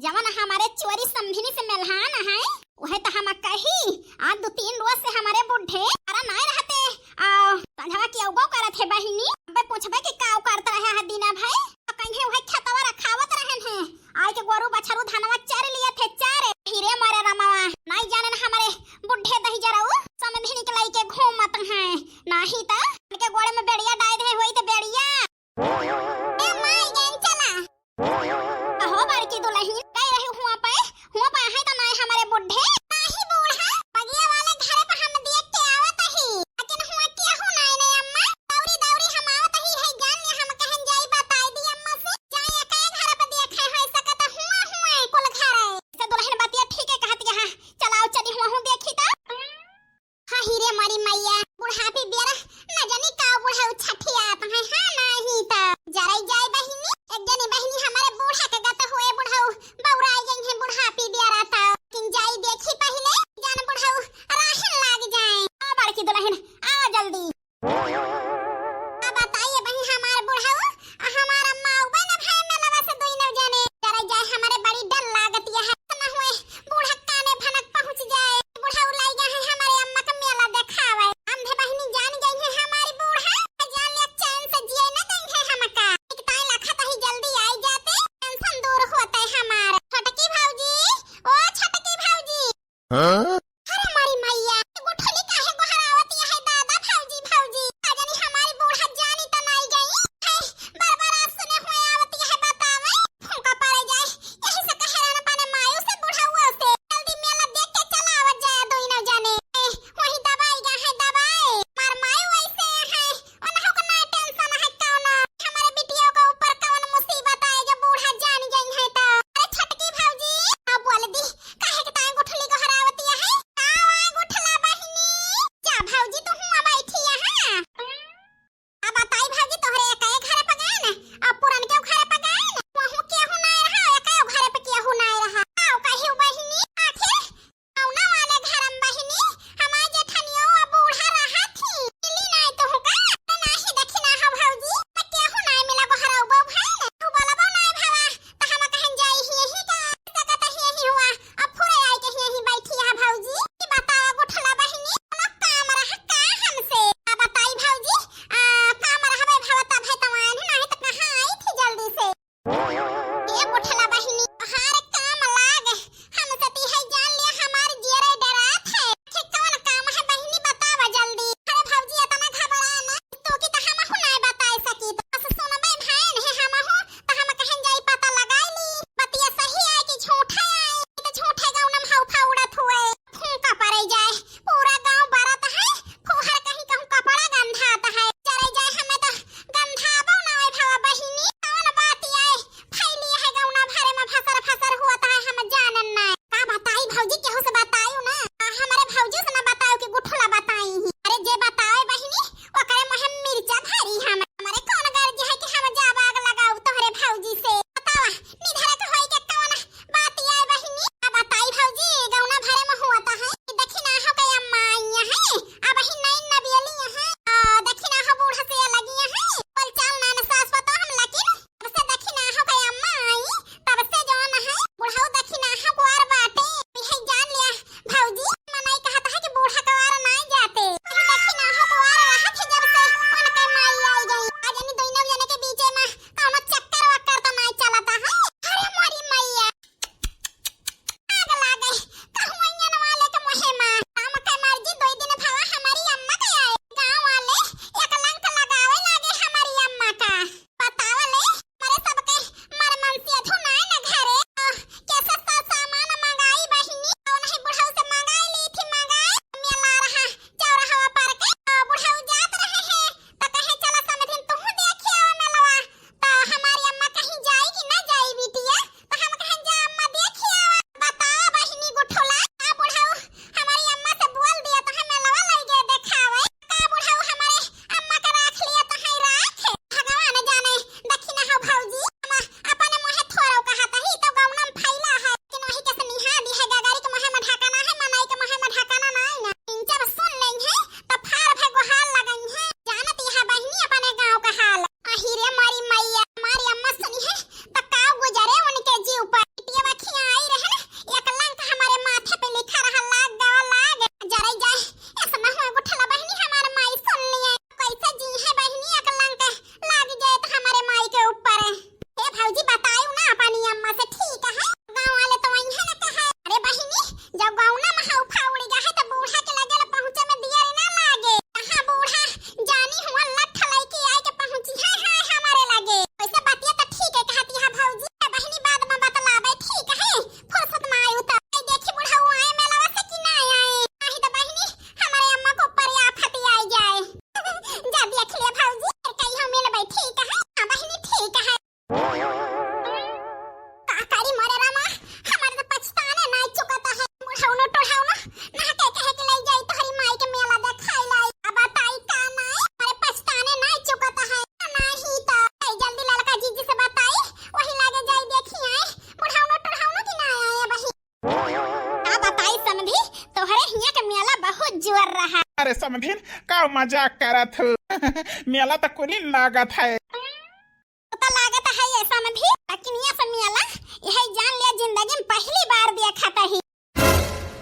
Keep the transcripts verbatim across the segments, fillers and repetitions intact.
जवन हमरे चोरी समधिनी से मेलहान है, उहे त हम कही, आज दो तीन रोज से हमरे बुढ़े अरे नाय रहते, आ, संझवा की अउबो करत है बहिनी। अबे पूछबे कि काव करत रहे है दिना भर, तो कहीं उहे खेतवा रखावत रहन है, आय के गोरू बछरू धनवा चर लियत है, चर। हीरे मोरे रमवा, नाय जाने न हमरे बुढ़े दही जराऊ समधिनी के लइके घूमत हैं, नाही त उनके गोड़े में बेड़िया डाय दे होई त बेड़िया। ए माई, गैन चला। अहो बड़की दुलहिन, गई रही हुआ पे, हुआ पे है त नाय हमरे बुढ़े। नाही बूढ़ा, बगिया वाले घरे पे हम देख के आवत ही, लेकिन हुआ केहू नाय ने अम्मा। दौरी दौरी हम आवत ही है, जान ले हम कहन जाई बताई दी अम्मा से। जाए एके घर पे देखे होई सकत हुआ हुआ कुल घर है। से दुलहिन बतिया ठीक है कहत यहाँ, चलाओ चली हुआ हूँ देखी त। हाँ, हीरे मोरी मैया, बुढ़ापी बेरा न जानी का बुढ़ऊ छठियात है, हाँ, नाही त। जरई जाए बहिनी, एक जनी बहिनी हमरे बूढ़ा के गत हुए बुढ़ऊ, बौराई गई है बुढ़ापी बेरा त। लेकिन जाई देखी पहिले, जान बुढ़ऊ राहन लाग जाए। आ बड़की दुलहिन, आ जल्दी। अब बताइए बहिन, हमार बुढ़ऊ, आ हमार अम्मा उबे न भाई मेलवा से दुई नौ जने। जरई जाए हमरे बड़ी डर लागत यह, न हुए बूढ़ा काने भनक पहुँच जाए। बुढ़ऊ लाई गए हैं हमारे अम्मा का मेला देखावे। अंधे बहिनी जान गई है हमारी बूढ़ा, जान ले चैन से जिए न देंगे हमका। एक ताई लखत ही जल्दी आई जाते, टेंशन दूर होते हमार। छोटकी भौजी, ओ छोटकी भौजी। हाँ? अरे हमारी मैया, गुठली काहे गोहरावत यह दादा भौजी भौजी? का जानी हमारी बूढ़ा जानी त नाई गई। है, बार बार आज सुने हुए आवत यह बतावे। फूंका पड़े जाए, यही से कहे रहन अपने मायू से बुढ़ाऊ से। जल्दी मेला देख के चला आवत जाए दोनों जने। ए, वही दवाई गा है दवाई। मार मायू ऐसे है, उन्हों को ना टेंशन है कौनो। हमारे बिटियों के ऊपर कौन मुसीबत आए जो बूढ़ा जान गई है तो। अरे छोटकी भौजी, अब बोल दी, काहे के ताई गुठली गोहरावत यह है? का बताई समधी, तोहरे हियाँ के मेला बहुत जोर रहा। अरे समधिन, का मजाक करत हो? मेला त कुलीन लागत है। तो लागत है ये समधी, लेकिन ये सब मेला यही जान लिया, जिंदगी में पहली बार देखत ही।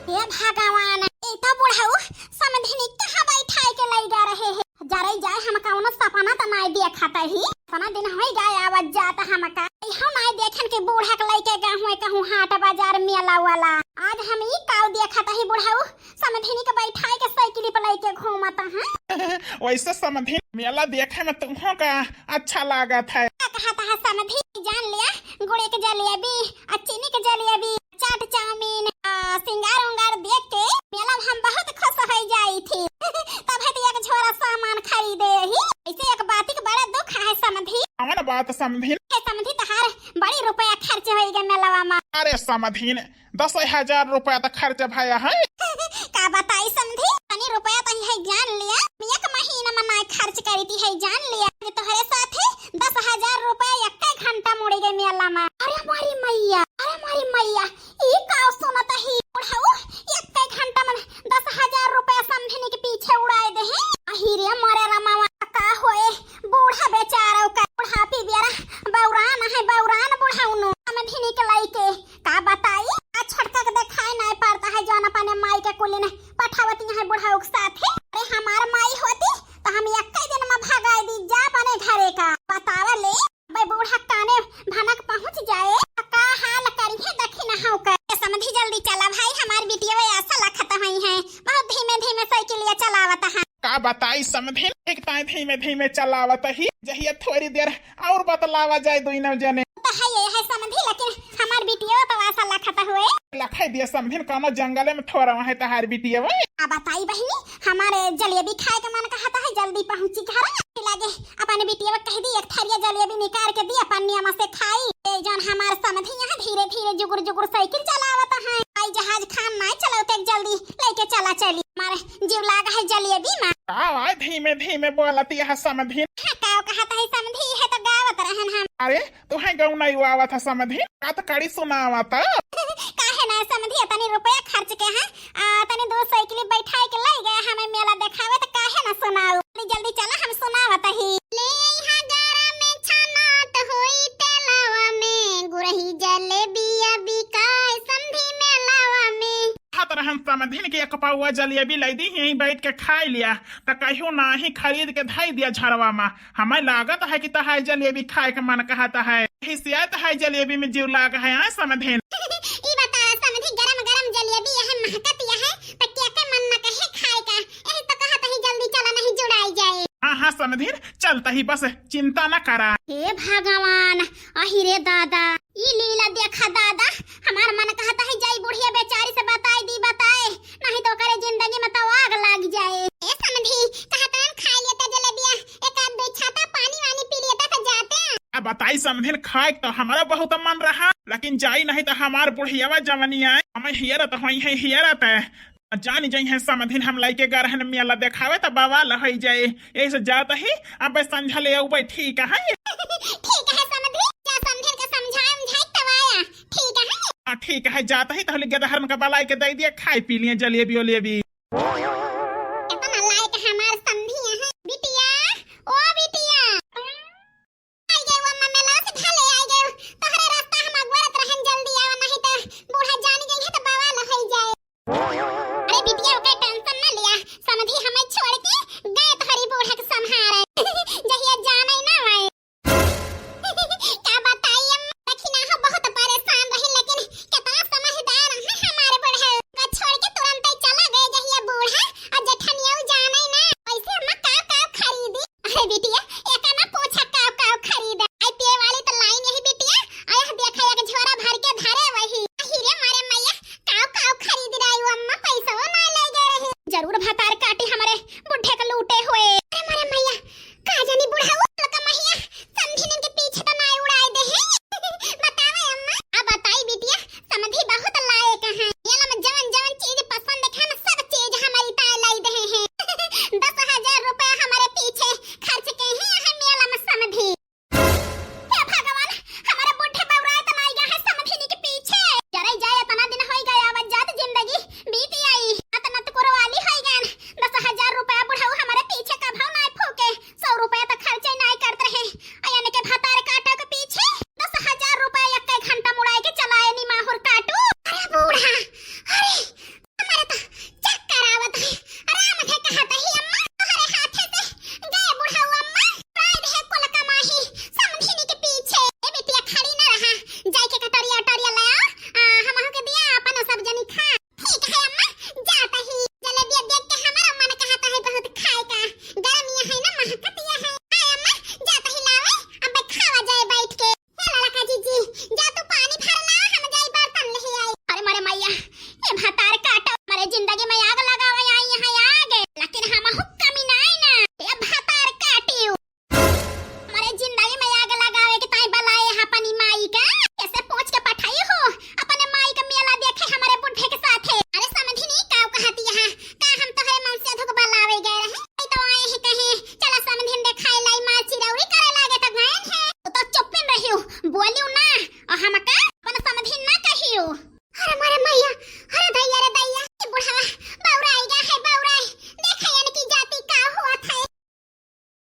हे भगवान, ई तो बुढ़ऊ समधिनी कहाँ बैठाए के लई गा रहे हैं। जरे जाए, हम कौनो सपना तो नाई देखत ही। इतना दिन होई गए आवत जात हमका। हम नाई देखन के बूढ़ा के लइके गहुए कहूँ हाट बाजार मेला वाला। आज हम ई काव देखत ही बुढ़ऊ समधिनी के बैठाए के साइकिल पे लइके घूमत हैं। वैसे समधिन, मेला देखे में तुमको का अच्छा लागत है? का कहत है समधी, जान लिया, गुड़ के जलेबी, आ चीनी के जलेबी, चाट चाउमीन, आ सिंगार उंगार देख के मेला में हम बहुत खुश हो जाई थी। तब है तो एक झोरा सामान खरीदे ही। ऐसे एक बात के बड़ा दुख है समधी। कौन बात समधिन? हे समधी, तहार बड़ी रुपया खर्च होई गए मेलवा में। अरे समधिन, दस हजार रुपया तो खर्च भया है। का बताई समधी, तनी रुपया तो है जान लिया, एक महीना में ना खर्च करी थी है जान लिया। ये तोहरे साथे दस हजार रुपया एक घंटा मुड़ी गए मेला में। अरे मारी मैया, अरे मारी मैया, ई का सुनत ही बुढ़ऊ, एक घंटा में दस हजार रुपया समधिनी के पीछे उड़ाए दे हैं। अही रे मोरे रमावा, का होए बूढ़ा बेचारा का, बुढ़ापी बेरा बौरान है, बौरान बुढ़ाउनो समधिनी के लइके। का बताई, आ छोटका के देखाई नहीं पड़ता है, जौन अपने माई के कुली ने पठावती है बुढ़ऊ के साथे। अरे हमार माई होती तो हम एक दिन में भगाई दी जा अपने घरे का। बतावा ले, भाई बूढ़ा काने भनक पहुँच जाए, तो का हाल करी है दखिन हौ का। ए समधी जल्दी चला भाई, हमार बिटिया वे ऐसा लखत हुई है, बहुत धीमे धीमे साइकिलिया चलावत है। का बताई समधी, एक ताई धीमे धीमे चलावत ही, जहिया थोड़ी देर और बतलावा जाए दोनों जने। तो है ये है समधी, लेकिन हमार बिटिया तो ऐसा लखत हुए। लखाई दिया समधिन, कौनो जंगले में थोड़ा है तहार बिटिया वे। आ बताई बहिनी, हमारे जलेबी खाए का मन कहता है, जल्दी पहुँची घर। लागे अपन बिटिया कह दी, एक थरिया जलेबी निकाल के दी, अपन नियम से खाई। ए जौन हमार समधी यहाँ धीरे धीरे जुगुर जुगुर साइकिल चलावत है, आई जहाज खान नाई चलावते, जल्दी लेके चला चली, हमारे जीव लाग है जलेबी में। का आय धीमे धीमे बोलत यह समधी? हाँ, का कहत है समधी, है तो गावत रहन हम। अरे, तोहे गौ नहीं आवत है समधी, का तो कड़ी सुनावत। काहे ना समधी, तनी रुपया खर्च के है, आ, तनी दो साइकिल बैठाए के लई गए हमें मेला देखावे, तो काहे ना सुनाऊ? जल्दी जल्दी चला, हम सुनावत ही। ले यहाँ गारा में छनात होई तेलावा में, गुरही जलेबिया बिकाए समधी मेलावा में। कहत रहन समधिन के एक पौवा जलेबी लई दी, यहीं बैठ के खाई लिया, त कहियो नाही खरीद के धई दिया झरवा में। हमें लागत है कि तहार जलेबी खाए के मन कहत है, हिसियात है जलेबी में जीव लाग है, हाँ समधिन। ई बतावा समधी, गरम गरम जलेबी यह महकत यह, त क्या के मन न कहे खाए का? यही तो कहत ही जल्दी चला, नहीं जुड़ाई जाए। हाँ हाँ समधिन, चलत ही, बस चिंता न करा। हे भगवान, अहि रे दादा, ई लीला देखा दादा, हमार मन कहत है जाई बुढ़िया बेचारी से बताई दी, बताए, नहीं तो ओकरे जिंदगी में तो आग लाग जाए। ए समधी, कहत रहन खाई लेते जलेबिया, एक आध दो छाता पानी वानी पी लेते तो जाते। अब बताई समधिन, खाए तो हमारा बहुत मन रहा, लेकिन जाई नहीं तो हमार बुढ़ियावा जवनी आए, हमें हियरत होई है, हियरत। जानी जाई है समधिन, हम लइके गा रहन मेला देखावे त बवाल होई जाए, यही से जात ही, अब संझा ले आउबे, ठीक है? ठीक है समधी, जा समधिन के समझाए उमझाए तब आया, ठीक है? हाँ, ठीक है, जात ही, तहले गदहर में का बलाई के दे दिया, खाई पी लिए जलेबी ओलेबी।